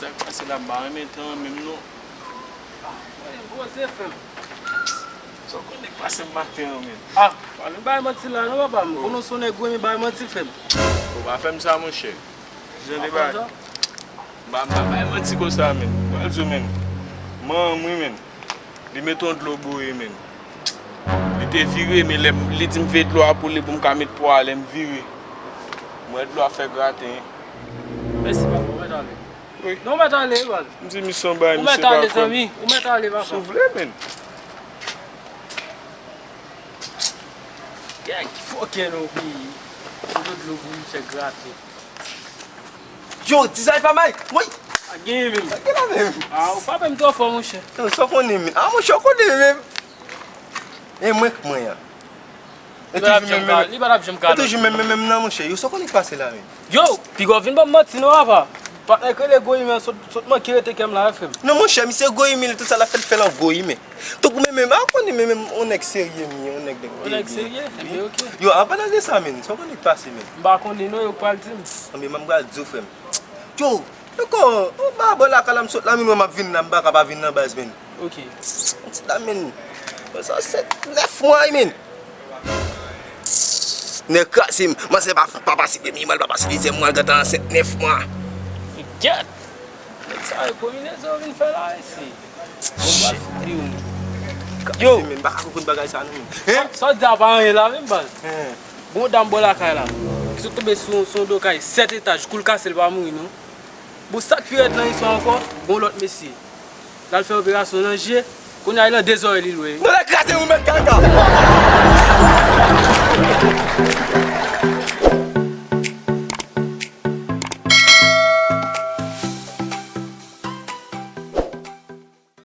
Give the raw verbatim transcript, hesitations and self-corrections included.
Sa k pase la, m pa renmen tan an menm non. Ah, mwen poze frè m. Sa w konnen k pase m maten an menm? Ah, pa vin bay manti la non papa, m konnen w se yon nèg gwo men bay manti frè m. Ou pa fè m sa monchè. Jan de bagay. M pa, m pa bay manti konsa menm. Mwen di w menm. Manman m wi menm. Li mete yon dlo bouyi menm. Li te vire, men lè m- li di m veye dlo a pou li pou m ka met pwa a, lè m vire. M wè dlo a fè graten. Mèsi papa, ou mèt ale. Wi. Non, ou mèt ale, baz. M di misye yon bagay, misye pa konn. Ou mèt ale, zanmi. Ou mèt ale, papa. Si w vle, menn. Kèk fòkè non wi. Mete dlo bouyi fè graten. Yo, tizay pa may. Woy. A genyen menm. A genyen menm. Ah, ou frape m twò fò, monchè. Yo, sa w konnen menm. Ah, monchè, w konnen menm. E mwen k mwen an. E toujou menm menm. Li pa t ap janm ka. E toujou menm menm menm nan, monchè. Yo, sa w konnen k pase la menm. Yo, piga w vin ban m manti non, papa. Patnè k rele Goyimen sot, sot manke rete kè m la, frè m. Non, monchè, misye Goyimen, tout sa l ap fè, l fè l an Goyimen. Tankou menm menm, a w konnen menm menm, yon nèg serye m ye, yon nèg dèk. Yon nèg serye? Ebyen, oke. Yo, an palan de sa, menm, sa w konnen k pase, menm. M pa konnen non, yo k pral di m. Anben, m pral di w, frè m. Yo, ankò, ou pa bò lakay la, m sot la, menm, m ap vin la, m pa ka pa vin nan baz, menm. Oke. M sot la, menm. Sa sèt, nèf mwa, menm. Nèg kraze m. Manzè pa, pa pase premye mwa, l pa pase dezyèm mwa, l gentan ansent nèf mwa. Gèt! Nèg sa yo konbinezon yo vin fè la isi. Yo! Kraze m, men m pa ka konprann bagay sa non, men. Hein? Sa w di a pa anyen la menm, baz. Hein. Gon dam bò lakay la. Ki sot tonbe sou, sou yon do kay sèt etaj, kou l kase, l pa mouri non. Bon, sa k pi rèd nan istwa ankò, gon lòt mesye. L al fè operasyon nan je, kounye a e nan de zòrèy li l wè. Mwen la kraze ou mèt kaka.